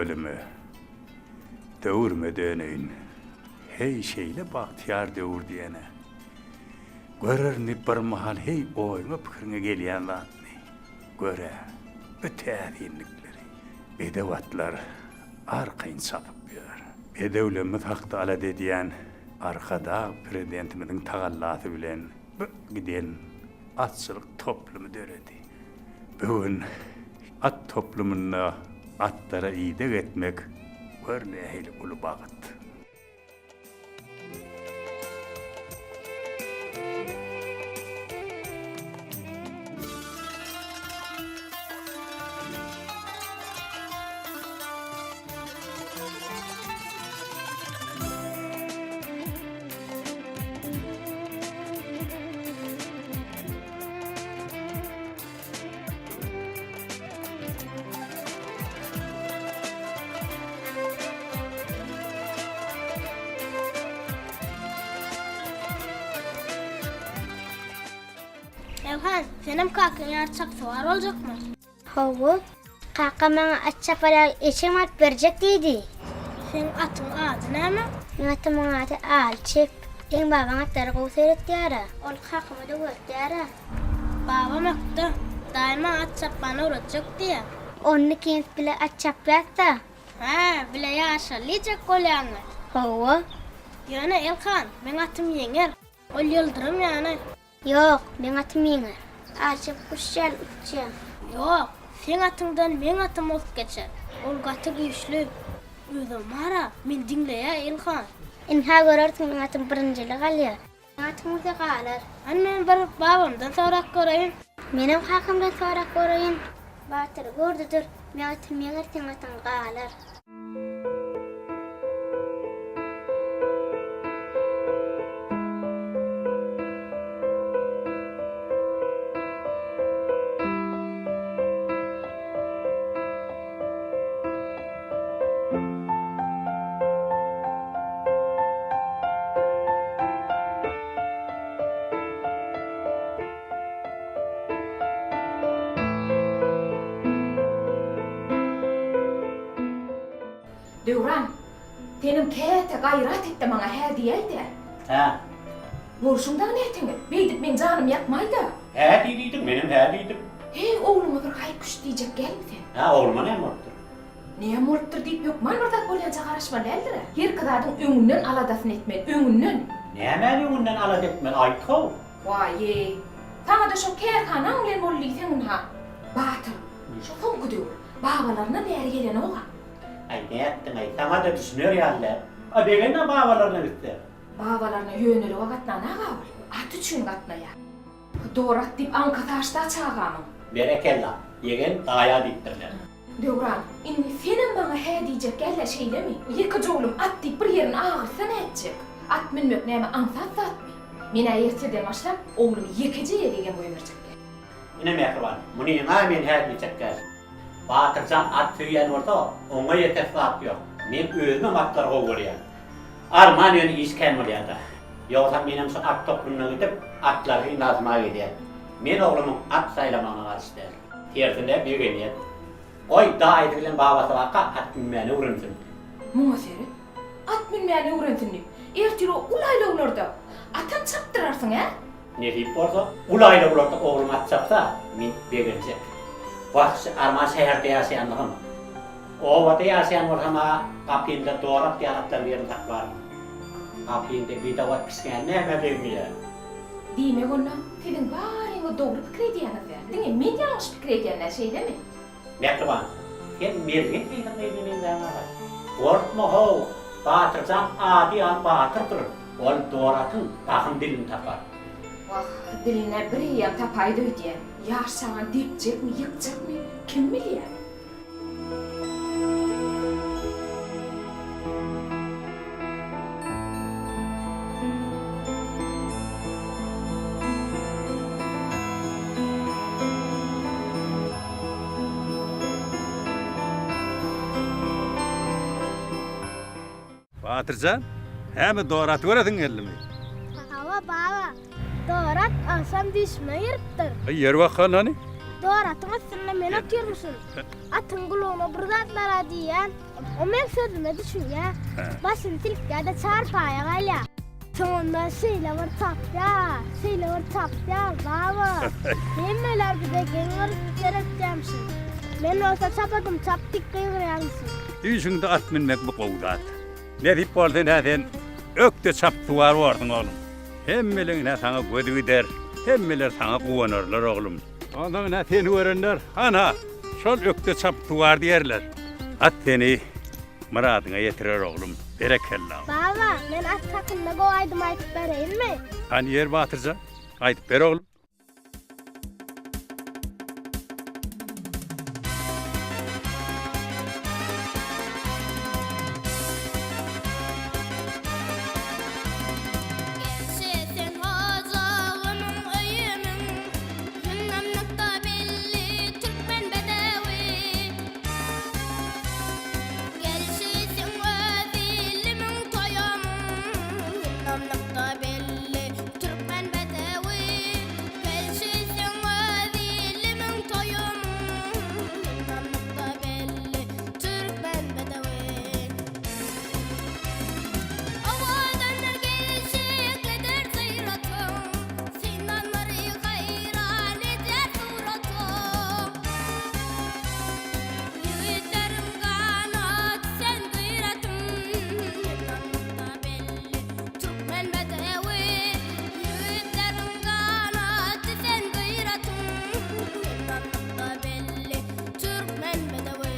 Tüweleme, döwrüme döneýin. Heý, şeýle bagtyýar döwür diýene. Görerini birmahal heý oýuňa-pikiriňe gelýän zatmy? Gör-ä, bu täsinlikleri. Bedew atlar arkaýyn çapyp ýör. Bedewlerimiz hakda alada edýän Arkadag Prezidentimiziň tagallasy bilen bu giden atçylyk toplumy döredi. Bu gün at toplumynda atlara ideg etmek gör nähili uly bagt. Elhan, senem kakaň ýaly çapsowar boljakmy? Hawa. Kakam maňa at çapar ýaly eşegem alyp berjek diýdi. Seň atyň ady näme? Meň atymyň ady Alçyp. Seň babaň atlary gowy seretýär-ä. Ol kakama-da öwretýär-ä. Babam ökde. Daýy maňa at çapmany öwretjek diýýär. Onda ikimiz bile at çapýas-da. Hä, bile ýaşaly diýjek bolýaňmy? Hawa. Ýöne, Elhan, meň atym ýeňer. Ol ýyldyrym ýaly. Ýok, meň atym ýeňer. Alçak guş ýaly uçýaň. Ýok, seň atyňdan meň atym ozup geçer. Ol gaty güýçli. Özem bar-a, meni diňleýär, Ilhan. Ynha görersiň, meň atym birinjilik alýar. Seň atyň bolsa galar. Hany men bir babamdan sorap göreýin. Menem kakamdan sorap göreýin. Batyr, gör-de dur, meň atym ýeňer, seň atyň galar. Döwran, senem käte gaýrat et-de maňa hä diýäý-dä. Hä. Bolşuň dagy näteňet, beýdip meň janymy ýakmaý-da. Hä diý diýdiň, menem hä diýdim. Heý, ogluňa bir haý-küş diýjek dälmi sen? Hä, ogluma näme bolupdyr? Näme bolupdyr diýip hökman bir zat bolýança garaşmaly däldir-ä. Herki zadyň öňünden aladasyny etmeli, öňünden. Nämäni öňünden alada etmeli, aýt-how? Waý-eý, saňa-da şo kärhanaň bilen boldy diýseň ynha. Batyr, şo soňky döwür babalaryndan bäri gelenok-a. Aý, nätdiň-aý, saňa-da düşüner ýaly däl. A begenä babalaryna gitse. Babalaryna ýönelige gatnanag-a ol, at üçin gatnaýar. Dorat diýip aňkasy açdy-a çagamyň. Berekella, ýegen daýa diýipdirler. Döwran, indi senem maňa hä diýjek däl-ä, şeýlemi? Ýekeje oglum at diýip bir ýerini agyrtsa nätjek? At münmek näme aňsat zatmy? Men-ä ertirden başlap, oglumy ýekeje ýerigem goýberjek däl. Ine mähriban, munyňa men hä diýjek däl. Batyrjan at söýýän bolsa, oňa ýetesi zat ýok. Men özümem atlary gowy görýän. Arman ýöne iş kän bolýar-da. Ýogsam menem şu at toplumyna gidip, atlary synlasyma gelýän. Men oglumyň at saýlamagyna garşy däl. Tersine begenýän. Goý, daýysy bilen babasy barka at münmäni öwrensin. Muňa seret. At münmäni öwrensin diýip, ertir o uly aýlawlarda atam çapdyrarsyň, ä? Nesip bolsa, uly aýlawlarda oglum at çapsa, men begenjek. Wah, şu arman şäherde ýaşaýanlygym. Obada ýaşaýan bolsam-a, gapymda dorak ýaly atlaryň birini saklardym. Gapyňda bedewat kişňän nämä degmeýär? Diýmek onda, siziň baryňyz dogry pikir edýäňiz-dä? Diňe men ýalňyş pikir edýän-dä, şeýlemi? Mähriban, sen Mergen seýsiň gyzyna meňzäň-aý. Gorkma-how, Batyrjan ady ýaly batyrdyr. Ol Doratyň bahym dilini tapar. Wah, dilin-ä bir eýýäm tapaýdy öýdýän. Ýaş çagany depjekmi, ýykjakmy, kim bilýär? Batyrjan, häme Doraty göresiň geldimi? Hawa, baba. Dorat agşam düýşüme giripdir. Aý, ýör bakalyn hany. Doratyň üstünde men otyrmyşyn. Atyň gulagyna bir zatlar-a diýýän. O meň sözüme düşünýär. Başyny silkýär-de çarpaýa galýar. Soňundan şeýle bir tapýar, şeýle bir tapýar, baba. Hemmeler bize geň galyp seretýärmişin. Men bolsa çapadym çap diýip gygyrýarmyşyn. Düýşüňde at münmek bu gowy zat. Nesip bolsa ine sen ökde çapyksuwar borsuň oglum. Hemmeleň ine saňa gözi gider, hemmeler saňa guwanarlar oglum. Onsoň ine seni görenler, Ana, şol ökde çapyksuwar diýerler. At seni myradyňa ýetirer oglum. Berekella. Baba, men at hakynda gowy aýdym aýdyp bereýinmi? Hany ýer Batyrjan, aýdyp ber oglum. Gelşi sen hojagymyň öýümiň, Ýyndamlykda belli türkmen bedewi. Gelşi sen öz ilimiň toýumyň, Ýyndamlykda belli türkmen bedewi. Gelşi sen öz ilimiň toýumyň, Ýyndamlykda belli türkmen bedewi. Owadandyr gelşiklidir syratyň, Synanlary haýran edýär suratyň. Ýigitleriň ganat sen gyratym, Ýyndamlykda belli türkmen bedewi. Ýigitleriň ganaty sen gyratym, Ýyndamlykda belli türkmen bedewi.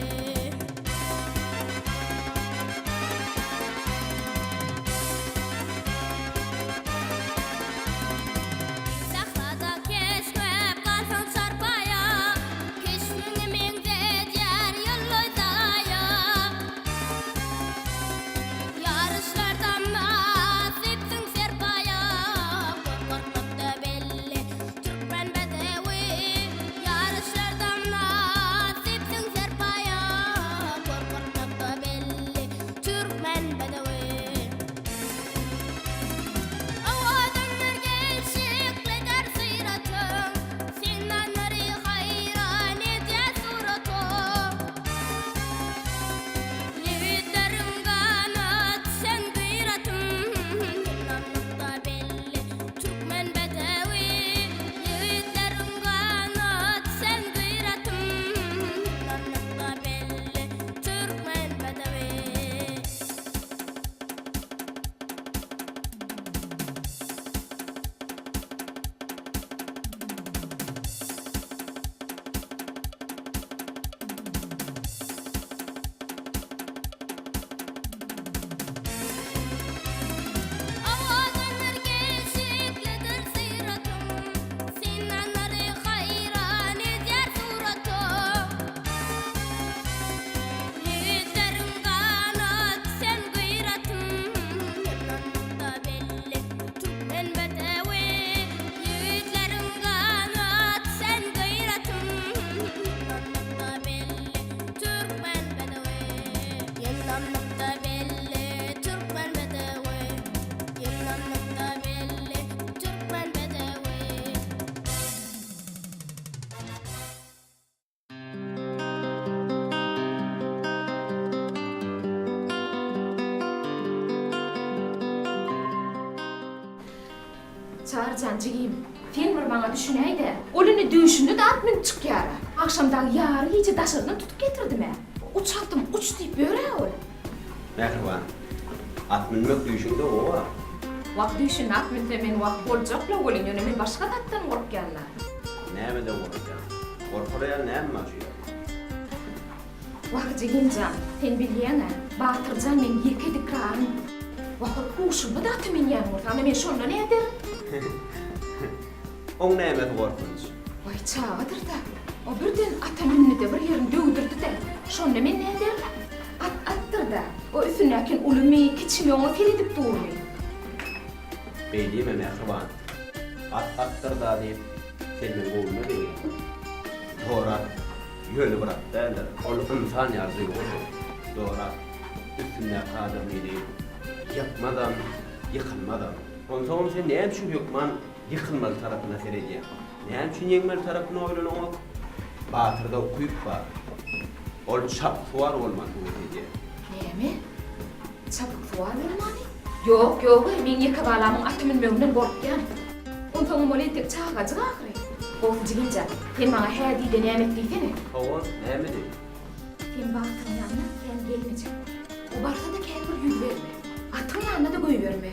Sährada keşmep galsaň çarpaýa, Keşbiňi meňzedýär ýyldyzaýa. Ýaryşlarda mynasypsyň serpaýa, Gorkmakda belli türkmen bedewi. Ýaryşlarda mynasypsyň serpaýa, Gorkmakda belli türkmen bedewi. Owadandyr gelşiklidir syratyň, Synanlary haýran edýär suratyň. Ýigitleriň ganat sen gyratyn, Ýyndamlykda belli türkmen bedewi. Ýigitleriň ganat sen gyratyn, Ýyndamlykda belli türkmen bedewi. Owadandyr gelşiklidir syratyň, Synanlary haýran edýär suratyň. Ýigitleriň ganat sen gyratyn, Ýyndamlykda belli türkmen bedewi. Ýigitleriň ganat sen gyratyn, Ýyndamlykda belli türkmen bedewi. Ýyndamlykda belli türkmen bedewi. Ýyndamlykda belli türkmen bedewi. Çary jan jigim, sen bir maňa düşünäý-dä. Ol indi düýşünde-de at münüp çykýar-a. Agşam dagy ýary gije daşardan tutup getirdim-ä. Uç atym, uç diýip ýör-ä ol. Mähriban, at münmek düýşüňde gowy-a. Wah, düýşünde at münse men wah boljak-la welin, ýöne men başga zatdan gorkýan-la. Nämeden gorkýaň? Gorkuly ýaly näme bar şu ýerde? Wah, jigim jan, sen bilýäň-ä, Batyr jan meň ýeke dikrarym. Wah, ol huşunda-da ata münýän bolsa, ana men şonda näderin? Oň nämesi gorkunç? Waý, çagadyr-da. O birden ata mündi-de, bir ýerini döwdürdi-de. Şonda men näderin? At atdyr-da. O üstündäkin ulumy, kiçimi oňa seredip durmy? Beý diýme, mähriban. At atdyr-da diýip, sen meň göwnüme degýäň. Dogry at ýöne bir at däldir. Ol ynsan ýaly duýgurdyr. Dogry at üstündäki adamyny ýykmazam, ýykylmazam. Onsoňam sen näme üçin hökman ýykylmaly tarapyna seredýäň? Näme üçin ýeňmeli tarapyny oýlanaňok? Batyrda ukyp bar. Ol çapyksuwar bolman höwes edýär. Näme? Çapyksuwar bolmany? Ýok, ýog-eý, meň ýeke balamyň ata münmeginden gorkýan. Onsoňam ol entek çagajyk ahyry. Gowusy jiginjan, sen maňa hä diý-de näme et diýsene. Hawa, näme diý? Sen Batyryň ýanyna kän gelmejek bol. O barsa-da kän bir ýüz berme. Atyň ýanyna-da goýberme.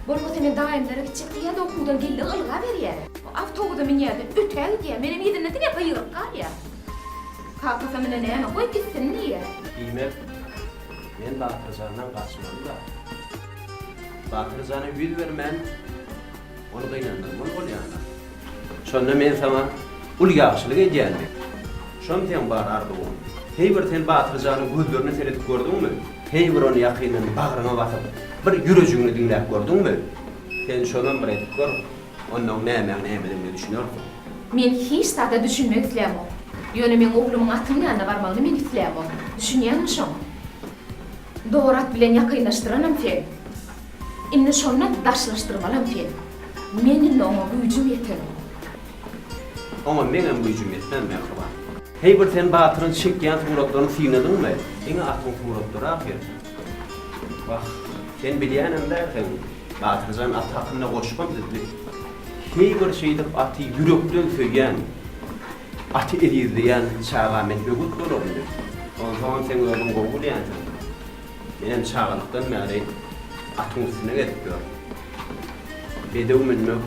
Bolmasa men daýymlara gitjek diýýä-de okuwdan geldigi ylgaberýär. Awtobusa münýär-de ötä gidýär. Menem yzynda diňe gygyryp galýar. Kakasam ine näme, goý gitsin diýýär. Diýmek, men Batyr jandan gaçmaly-da. Batyr jana ýüz bermän, ony gynandyrmaly bolýan-da. Şonda men saňa uly ýagşylyk edýänmi? Şom seň bar arzuwyň. Heý bir sen Batyr janyň gözlerine seredip gördüňmi? Heý bir ony ýakyndan bagryňa basyp, bir ýürejigiňi diňläp gördüňmi? Sen şonam bir edip gör, onnoň nämäň nämedigine düşünersiň. Men hiç zada düşünmek islämok. Ýöne meň oglumyň atyň ýanyna barmagyny men islämok. Düşünýäňmi şoňa? Dogry at bilen ýakynlaşdyranam sen. Indi şondan daşlaşdyrmalam sen. Men indi oňa güýjüm ýetenok. Oňa meňem güýjüm ýetmez, mähriban. Heý bir sen Batyryň çekýän suratlaryny synladyňmy? Diňe atyň suratlary ahyr. Wah, sen bilýänem dälsiň, Batyrjan at hakynda goşgam düzdi. Heý bir şeýdip aty ýürekden söýýän, aty ezizleýän çaga men böwet bolarynmy? Onsoňam seň özüň gowy bilýänsiň. Menem çagalykdan bäri atyň üstünde gezip ýörün. Bedew münmek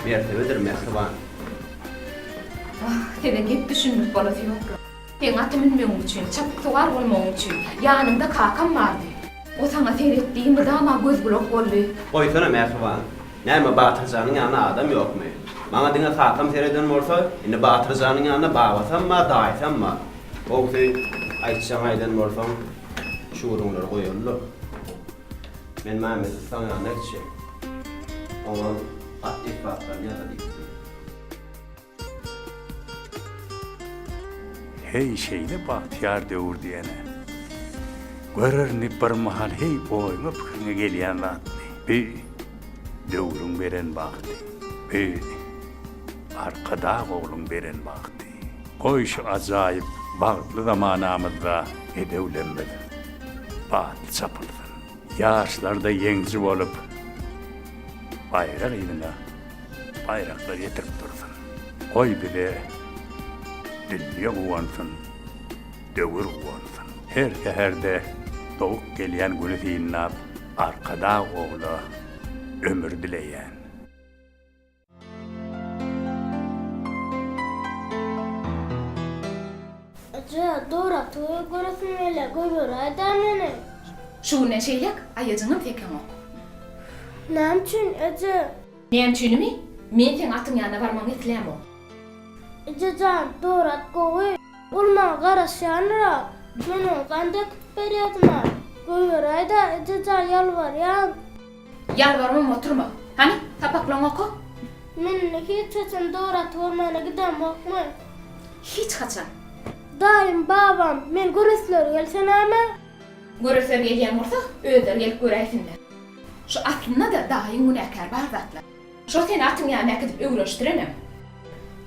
mertebedir, mähriban. Wah, size gep düşündirip bolasy ýok-la. Seň ata münmegiň üçin, çapyksuwar bolmagyň üçin ýanyňda kakam bardy. O saňa seretdi, mydama göz-gulak boldy. Goýsana, mähriban. Näme, Batyr janyň ýanynda adam ýokmy? Maňa diňe kakam sereden bolsa, indi Batyr janyň ýanynda babasam bar, daýysam bar. Gowusy, aýtjaňy aýdan bolsaň, şu gürrüňleri goýaly-da. Men Mämmet ussaň ýanyna gitjek. Oňa at esbaplaryny ýasa diýipdim. Heý, şeýle bagtyýar döwür diýene. Görerini birmahal heý oýuňa-pikiriňe gelýän zatmy? Bi döwrüň beren bagty. Bi Arkadag ogluň beren bagty. Goý şu ajaýyp bagtly zamanamyzda bedewlerimiz batly çapylsyn. Ýaşlar-da ýeňiji bolup, baýrak yzyna baýraklar getirip dursun. Goý bize dünýe guwansyn, döwür guwansyn. Her säherde dogup gelýän Güni synlap, Arkadag ogla ömür dileýän. Eje, Dora toýa göresim gelýär, goýberäý-dä meni. Şu günden şeýläk aýajyňam sekeňok. Näme üçin, eje? Näme üçinimi? Men seň atyň ýanyna barmagyňy islämok. Eje jan, Dora at gowy. Ol maňa garaşýandyr-a. Men oňa gan döküp berýärdim-ä. Goýberäý-dä, eje jan, ýalbarýan. Ýalbarybam oturma. Hany, sapaklaňy oka. Men indi hiç haçan dogry aty görmäne gidemokmy? Hiç haçan. Daýym, babam, meni göresleri gelse näme? Göresleri gelýän bolsa, özleri gelip göräýsinler. Şu aslynda-da daýyň günäkär bar zatlar. Şo seni atyň ýanyna äkidip öwrenişdirenem.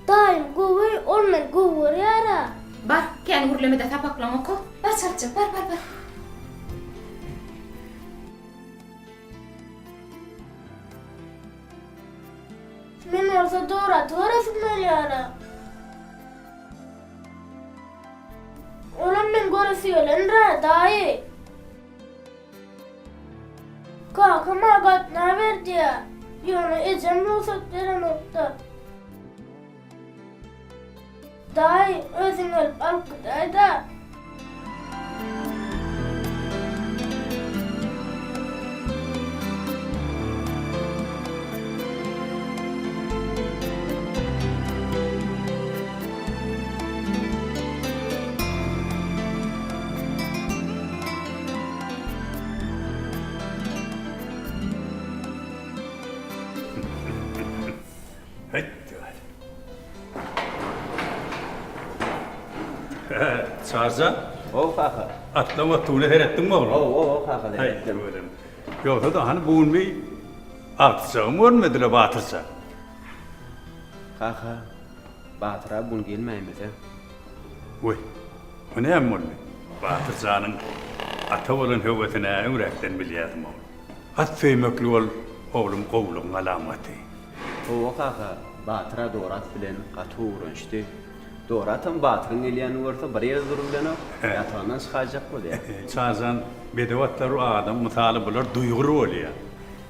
Daýym gowy, ol meni gowy görýär-ä. Bar, kän gürleme-de sapaklaňy oka. Bar çaltjak, bar, bar, bar. Men bolsa Doraty göresim gelýär-ä. Olam meň göresi gelendir-ä, daýy. Kakam-a gatnaber diýýär. Ýöne ejem rugsat berenok-da. Daýy, özüň gelip alyp gidäý-dä. Çarja. How kaka. Atlaň otugyna seretdiňmi oglum? How, how, kaka seretdim. Ýogsa-da hany bu gün bir agtyjagym görünmedi-le Batyrja. Kaka, Batyr-a bu gün gelmäýmese. Weý, bu näme boldy? Batyr janyň. Ata bolan höwesini-ä öňräkden bilýärdim, oglum. At söýmeklik ol, oglum, gowulygyň alamaty. Hawa, kaka, Batyr-a Dorat bilen gaty öwrenişdi. Doratam Batyryň gelýänini görse, bir ýerde durubilenok, ýatagyndan çykaýjak bolýar. Çarjan, bedew atlar adam mysaly bular duýgur bolýar.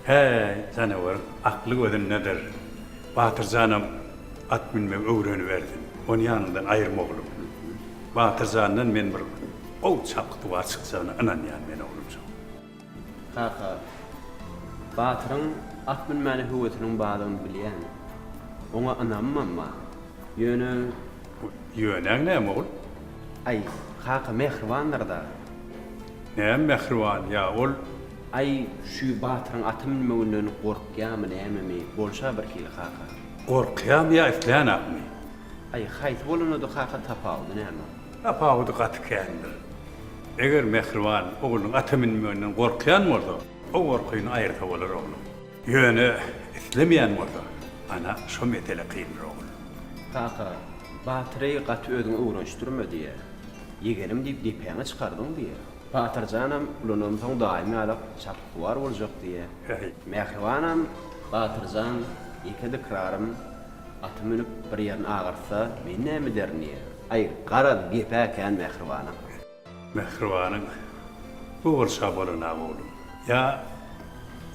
Häý, janaweriň akly gözündedir. Batyr janam at münmegi öwrenibersin. Ony ýanyňdan aýyrma oglum. Batyr jandan men bir gowy çapyksuwar çykjagyna ynanýan men oglumjyk. Kaka, Batyryň at münmäne höwesiniň bardygyny bilýän. Oňa ynamymam bar. Ýöne. Ýönäň näme ogul? Aý, kaka mähribandyr-da. Näme mähriban ýa ol? Aý, şü Batyryň ata münmeginden gorkýamy nämemi, bolşa birhili kaka. Gorkýamy ýa islänakmy? Aý, haýsy bolanda-da kaka tapawudy näme? Tapawudy gaty kändir. Eger mähriban oglunyň ata münmeginden gorkýan bolsa, o gorkyny aýyrsa bolar oglum. Ýöne islemeýän bolsa, ana, şo mesele kyndyr ogul. Kaka, Batyry gaty özüňe öwrenişdirme diýýä. Ýegenim diýip depäňe çykardyň diýýä. Batyr janam ulanamsoň daýym ýalak çapyksuwar boljak diýýä. Mähribanam, Batyr jan, ýeke dikrarym, aty münüp bir ýerini agyrtsa, men näme ederin diýýä. Aý, garaz, gep-ä kän Mähribanyň. Mähribanyň bu bolşa bolan-a oglum. Ýa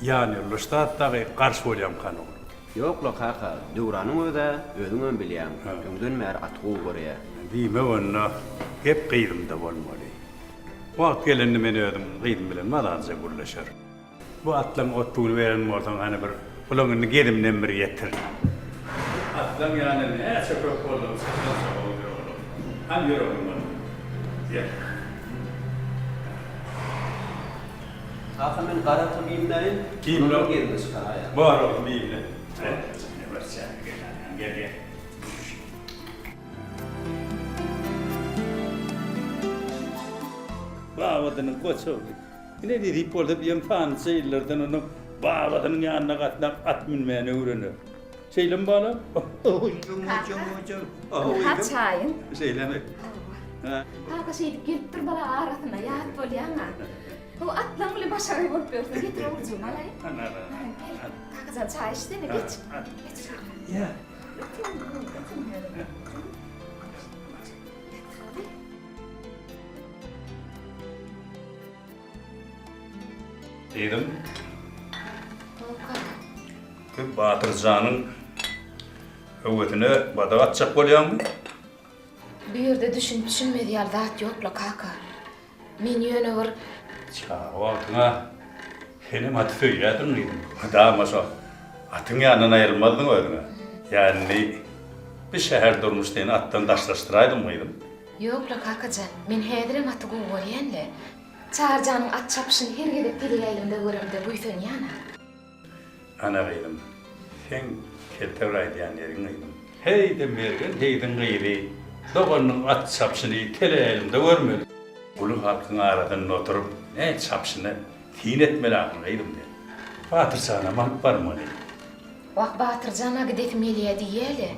ýanýoldaş zat dagy garşy bolýamkan oglum? Ýok-la kaka, Döwranyň öz-ä, özüňem bilýäň, öňden bäri aty gowy görýä. Diýmek onda gep gyzymda bolmaly. Wagt gelende men özüm gyzym bilen mazalyja gürleşerin. Bu atlaň otlugyny beren bolsaň hany bir bulaň indi geziminem bir ýetir. Atlaň ýany näçe köp boldugyça şonça gowudyr oglum. Hany ýör oglum onda. Gel. Kaka men gara ata biýmläýin, Biýmle. Onuň gezini çykaraýar. Bar oglum biýmle. Ine bir çäge gel hany gel gel. Babasynyň goç ogly. Ine nesip bolsa bizem sanlyja ýyllardan onuň babasynyň ýanyna gatnap at münmäni öwrener. Şeýlemi balam? Kaka çaýyň. Şeýlemi? Kaka şeýdip gelip dur bala arasynda ýat bolýaň-a. Bu atlaň bilen başagaý bolup ýörsüň. Getir oguljygymy alaýyn. Gel, kakajan çaý içsene, geç. Geç kaka. Ýa. Gyzym. Sen Batyr janyň höwesine badak atjak bolýaňmy? Bu ýerde düşünip düşünmez ýaly zat ýok-la, kaka. Men ýöne bir. Çaga wagtyň-a senem aty söýýärdiň gyzym. Mydama şo atyň ýanyndan aýrylmazdyň özüňe. Ýa indi bi şäher durmuş seni atdan daşlaşdyraýdymy gyzym? Ýok-la, kakajan, men häzirem aty gowy görýän-le. Çaryjanyň at çapyşyny her gezek teleýaýlymda göremde buýsanýan-a. Ana gyzym, seň kelte bir aýdýan ýeriň gyzym. Heý-de Mergen seýdiň gyzy doganynyň at çapyşyny teleýaýlymda görmeli. Uly halkyň arasynda oturyp ne çapyşyna syn etmeli ahyr gyzym sen. Batyrjanam alyp barmaly. Wah, Batyrjan-a gidesim gelýä diýýä-le.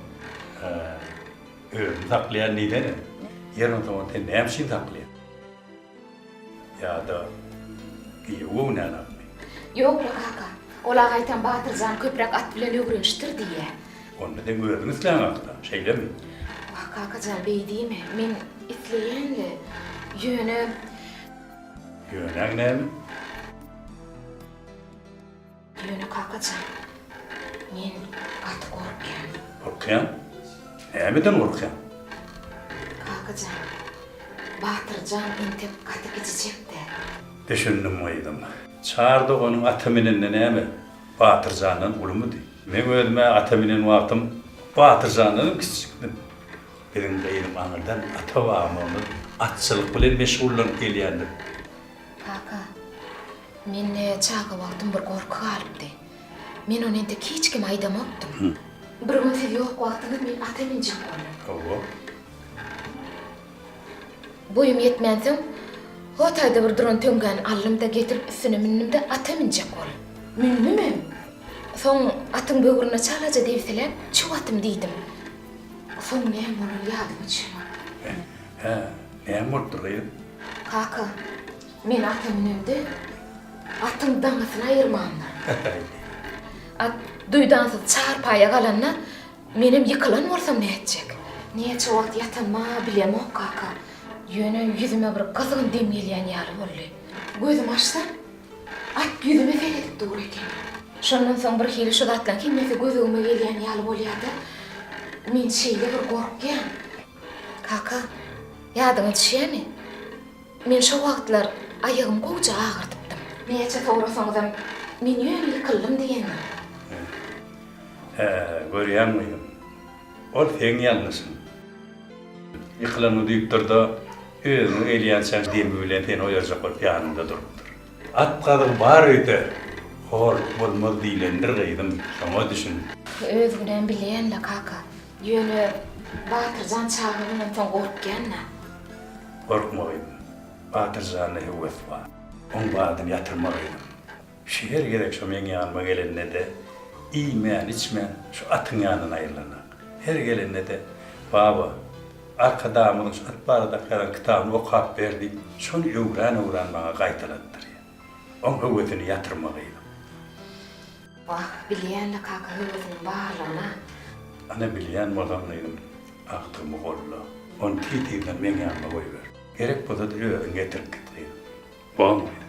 Hä, özüni saklaýan diýsene. Ýer onsoň ony sen näme üçin saklaýaň? Ýa-da giýew göwnänokmy? Ýok-la, kaka. Ol-a gaýtam Batyr jan köpräk at bilen öwrenişdir diýýä. Onda seň özüň isläňok-da, şeýlemi? Wah, kaka jan, beý diýme. Men isleýän-le. Ýöne. Ýönäň näme? Ýöne kakajan, men gaty gorkýan. Gorkýaň? Nämeden gorkýaň? Kakajan, Batyrjan entek gaty kiçijek-dä. Düşündim gyzym. Çar doganyň ata minende näme, Batyrjandan ulumydy? Meň özüm-ä ata minen wagtym Batyrjandanam kiçijikdim. Biziň gyzym aňyrdan ata-babamyz atçylyk bilen meşgullanyp gelýändir. Kaka, Mende çaga wagtym bir gorky galypdy. Men ony entek hiç kime aýdamokdym. Bir gün siz ýok wagtyňyz men ata münjek boldum. Hawa. Boýum ýetmänsoň, ho taýda bir duran töňňäni aldym-da, getirip üstüne mündüm-de ata münjek boldum. Mündümem. Soň atyň böwrüne çalaja debsiläp, çüw atym diýdim. Soň näme bolany ýadyma düşenok. Hä, näme bolupdyr gyzym? Kaka. Men ata münemde, atyň daňysyny aýyrmandyr. At duýdansyz çarpaýa galanda, menem ýykylan bolsam nätjek? Näçe wagt ýatanyma bilemok, kaka. Ýöne ýüzüme bir gyzgyn dem gelýän ýaly boldy. Gözümi açsam, at ýüzüme seredip dur eken. Şondan soň birhili şu zatlaryň hemmesi göz öňüme gelýän ýaly bolýar-da, men şeýle bir gorkýan. Kaka, ýadyňa düşýärmi? Men şo wagtlar aýagymy gowja agyrdypdym. Näçe sorasaňyzam, men ýöne ýykyldym diýendim. Hä, görýäň gyzym, ol seň ýalňyşyň. Ýykylanyňy duýupdyr-da, özüňe gelýänçäň demi bilen seni oýarjak bolup ýanyňda durupdyr. At gazygy bar öýde, horluk bolmaz diýlendir gyzym, şoňa düşün. Öz günämi bilýän-le, kaka. Ýöne Batyrjan çaga bolansoň gorkýan-da. Gorkma gyzym. Batyrjanda höwes bar. Oň badyny ýatyrma gyzym. Şu her gezek şo meň ýanyma gelende-de, iýmän-içmän şu atyň ýanyndan aýrylanak. Her gelende-de, Baba, Arkadagymyzyň şu at baradaky ýazan kitabyny okap ber diýip, şony öwran-öwran maňa gaýtalatdyrýar. Oň höwesini ýatyrma gyzym. Wah, bilýän-le kaka höwesiniň barlygyna. Ana bilýän bolsaň gyzym, agtygymy golla. Ony tiz-tizden meň ýanyma goýber. Gerek bolsa-da özüň getirip git gyzym. Bormy gyzym?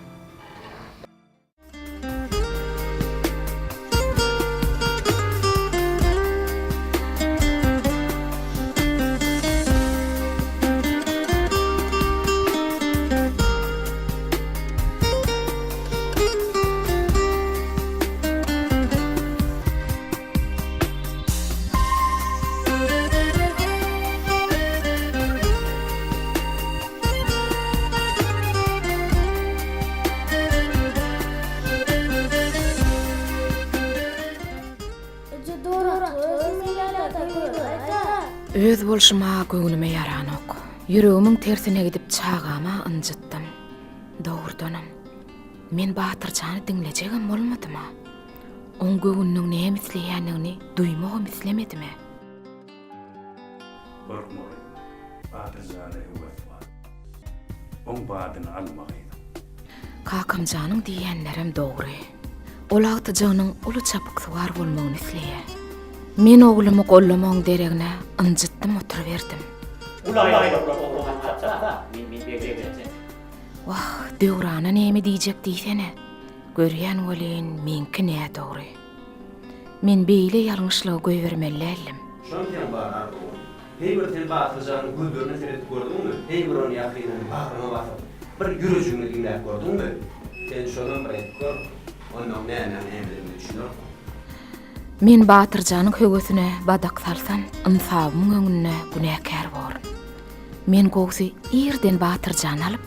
Öz bolşuma göwnüme ýaranok. Ýüregimiň tersine gidip çagama ynjytdym. Dogrudanam, men Batyrjany diňlejegem bolmadym-a. Oň göwnüniň näme isleýändigini duýmagam islemedim-ä. Gorkma gyzym, Batyrjana höwes bar. Oň badyny alma gyzym. Kakamjanyň diýýänlerem dogry. Ol agtyjagynyň uly çapyksuwar bolmagyny isleýär. Men oglumy gollamagyň deregine ynjytdym oturyberdim. Uly aýlawlar oglan çapsa, men men begenjek. Wah, Döwrana neme diýjek diýsene. Görýän welin, meňki nädogry. Men beýle ýalňyşlygy goýbermeli däldim. Şon seň bar arzuwyň. Heý bir sen Batyrjanyň gözlerine seredip gördüňmi? Heý bir ony ýakyndan bagryňa basyp, bir ýürejigiňi diňläp gördüňmi? Sen şonam bir edip gör, onnoň nämäň nämedigine düşünersiň. Men Batyrjanyň höwesine badak salsam, ynsabymyň öňünde günäkär borun. Men gowusy irden Batyrjany alyp,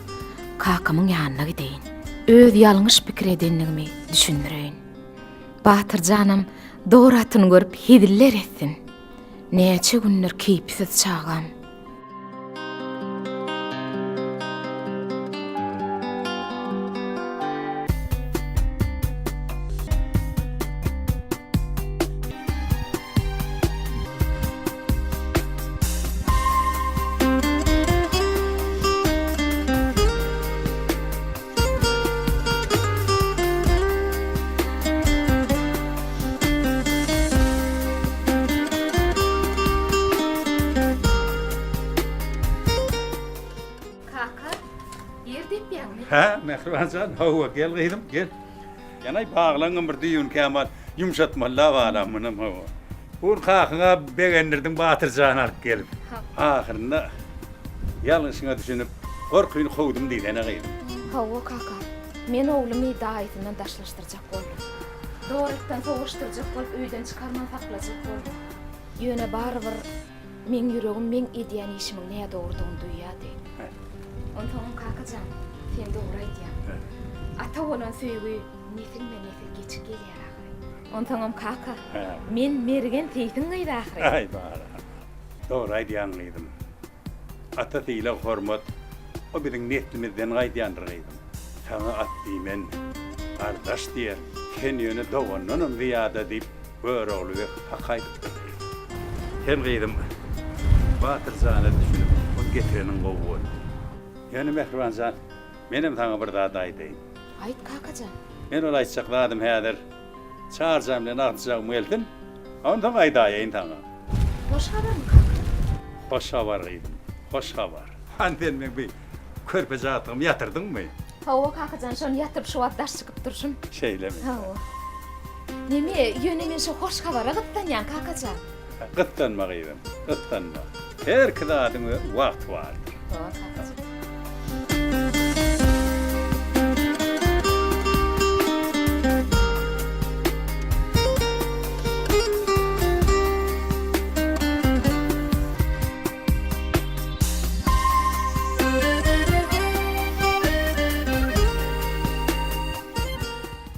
kakamyň ýanyna gideýin. Öz ýalňyş pikir edendigimi düşündireýin. Batyrjanam dor atyny görüp heziller etsin. Näçe gündür keýpsiz çagam. Kaka, ýer depýäňmi? Hä, Mähriban jan, hawa, gel gyzym, gel. Ýanaý baglaňam bir düýbüni kämal ýumşatmaly-da balam munam hawa. Bu gün kakyňa begendirdiň Batyr jany alyp gelip. Ahyrynda ýalňyşyňa düşünip, gorkyny kowdum diýsene gyzym. Hawa kaka, men oglumy daýysyndan daşlaşdyrjak boldum. Zorlukdan sowaşdyrjak bolup öýden çykarman saklajak boldum. Ýöne barybir meň ýüregim meň edýän işimiň nädogrudygyny duýýardy. Onsoňam kaka jan, sen dogry aýdýaň. Ata bolan söýgi nesilme-nesil geçip gelýär ahyry. Onsoňam kaka, men Mergen seýsiň gyzy ahyry. Aý barakalla. Dogry aýdýaň gyzym. Ata sylag-hormat, o biziň neslimizden gaýdýandyr gyzym. Saňa at diýmen, gardaş diýerin. Sen ýöne dogandanam zyýada diýip, Görogly beg hak aýdypdyr gyzym. Sen gyzym, Batyr jana düşünip, ony getireniň gowy boldy. Ýöne Mähriban jan. Menem saňa bir zat aýdaýyn. Aýt, kaka jan. Men ol aýtjak zadym häzir Çarjan bilen agtyjagym gelsin, onsoň aýdaýaýyn saňa. Hoş habarmy, kaka? Hoş habar, gyzym, hoş habar. Hany sen meň bi körpeje agtygymy ýatyrdyňmy? Hawa, kaka jan, şony ýatyryp şu wagt daş çykyp durşum. Şeýlemi? Hawa. Neme, ýöne men şo hoş habara gyssanýan, kaka jan. Gyssanma, gyzym, gyssanma. Herki zadyň öz wagty bardyr. Hawa, kaka jan.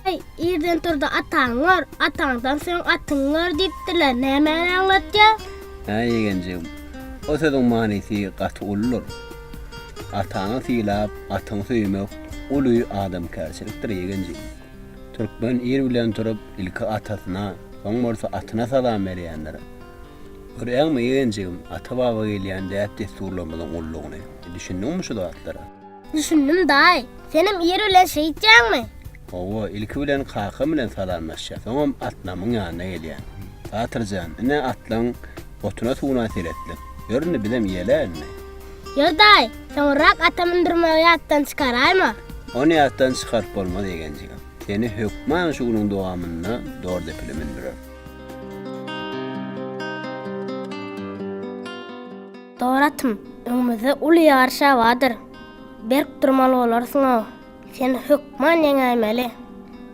Eý, irden tur-da ataňy gör, ataňdan soň atyňy gör diýipdirler, nämäni aňlatýar? Hä, ýegenjigim, o sözüň manysy gaty uludyr. Ataňy sylap, atyňy söýmek uly adamkärçilikdir, ýegenjigim. Türkmen ir bilen turup, ilki atasyna, soň bolsa atyna salam berýändir. Görýäňmi, ýegenjigim, ata-baba gelýän däp-dessurlarymyzyň ululygyny. Düşündiňmi şu zatlara? Düşündim daýy. Senem ir bilen şeýtýäňmi? Hawa, ilki bilen kakam bilen salamlaşýan, soňam atlamyň ýanyna gelýän. Batyr jan, ine atlaň otuna-suwuna seretdik. Ýör indi bizem iýeli indi. Ýör daýy, soňrak ata mündürmegi ýatdan çykaraýma. Ony ýatdan çykaryp bolmaz ýegenjigim. Seni hökman şu günüň dowamynda Dordepile mündürerin. Dogry atym, öňümizde uly ýaryş-a bardyr. Berk durmaly bolarsyň-ow. Sen hökman ýeňäýmeli.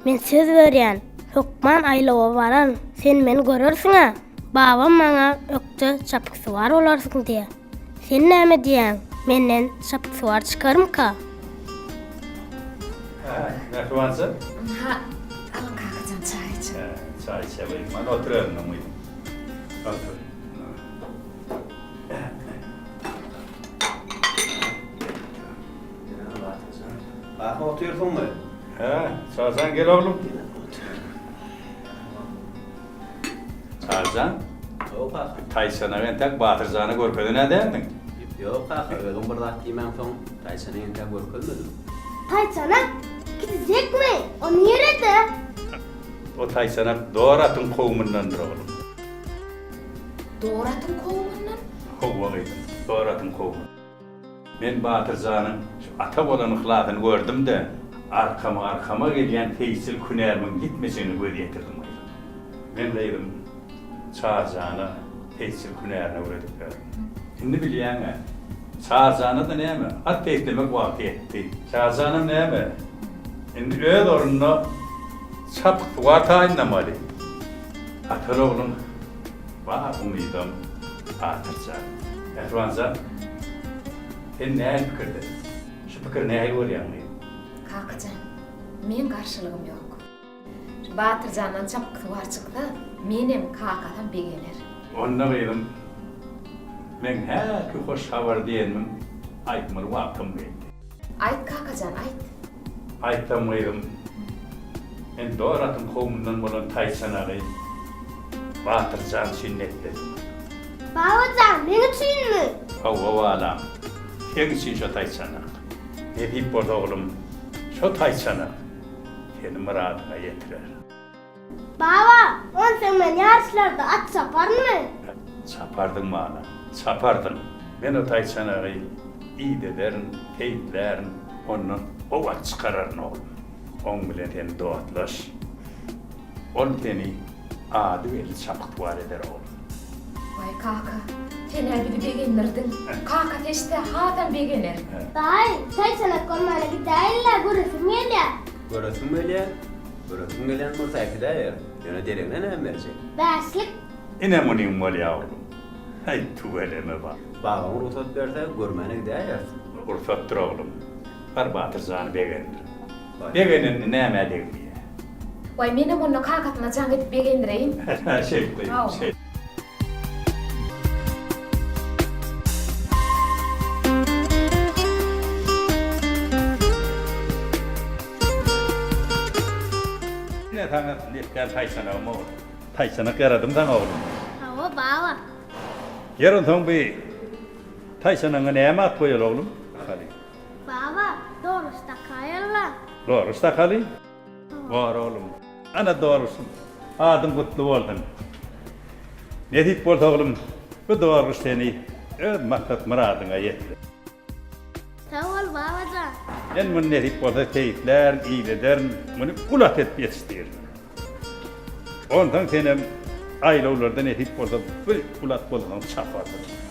Men söz berýän, hökman aýlawa bararyn. Sen meni görersiň-ä. Babam maňa ökde çapyksuwar bolarsyň diýýär. Sen näme diýýäň, menden çapyksuwar çykarmyka? Hä, Mähribanjan? Ynha, alyň kakajan çaý içiň. Hä, çaý içelim. Hany otur özüňem gyzym. Otur. Kaka otyrsyňmy? Hä, Çarjan gel oglum. Çarjan? Ýok kaka. Taýçanak entäk Batyrjana görkezen-ä däldiň? Ýok kaka, özüň bir zat diýmäňsoň, taýçanak entäk görkezmedim. Taýçanak gidjekmi? O nirede? O taýçanak dor atyň kowumyndandyr oglum. Dor atyň kowumyndan? Hawa gyzym, dor atyň kowumyndan. Men Batyr janyň şu ata bolan yhlasyny gördüm-de, arkama-arkama gelýän seýisçilik hünärimiň ýitmejegine göz ýetirdim gyzym. Men gyzym Çarjana seýisçilik hünärini öwredip berdim. Indi bilýäň-ä, Çarjana-da näme, at seýislemek wagty ýetdi. Çarjanam näme, indi öz ornuna çapyksuwar taýynlamaly. Ataly ogluň bar umydam Batyr jan. Mähriban jan, sen nähili pikirde? Şu pikiri nähili görýäň gyzym? Kaka jan, meň garşylygym ýok. Şu Batyr jandan çapyksuwar çyksa, menem, kakasam begener. Onda gyzym, meň häki hoş habar diýenimiň aýtmaly wagtym geldi. Aýt kakajan, aýt. Aýtsam gyzym, men dor atyň kowumyndan bolan taýçanagy Batyr jan üçin nepledim. Babajan, meň üçinmi? Hawa balam, seň üçin şo taýçanak. Nesip bolsa oglum, şo taýçanak seni myradyňa ýetirer. Baba, onsoň men ýaryşlarda at çaparynmy? Çapardyň balam, çapardyň. Men o taýçanagy idederin, seýislärin, ondan gowy at çykararyn oglum. Oň bilen sen dostlaş. Ol seni ady belli çapyksuwar eder oglum. Waý kaka, sen-ä bizi begendirdiň. Kaka seçse hasam begener. Daýy, taýçanak görmäne gidäýeli-le, göresim gelýär. Göresiň gelýär? Göresiň gelýän bolsa äkidäýer. Ýöne deregine näme berjek? Bäşlik. Ine munyň bolýa oglum. Häý tüweleme bar. Babaň rugsat berse görmäne gidäýeris. Rugsatdyr oglum. Bar Batyr jany begendir. Begenende nämä degmeýä. Waý menem onda kakasyna jaň edip begendireýin. Hä şeýt gyzym şeýt. Ine saňa nepgär taýçanagym ogul. Taýçanak ýaradym saňa oglum. Hawa baba. Ýer onsoň bi taýçanagyňa näme at goýaly oglum? Haly. Baba, dogruş dak. Doruş sakaly. Bor oglum. Ana doruşym. Adyň gutly bolsun. Nesip bolsa oglum, bu doruş seni öz maksat-myradyňa ýetdir. Sag bol babajan. Men muny nesip bolsa seýislärin, idederin, muny gul at edip ýetişdirin. Onsoň senem aýlawlarda nesip bolsa bir gul at bolsaň çaparsyň.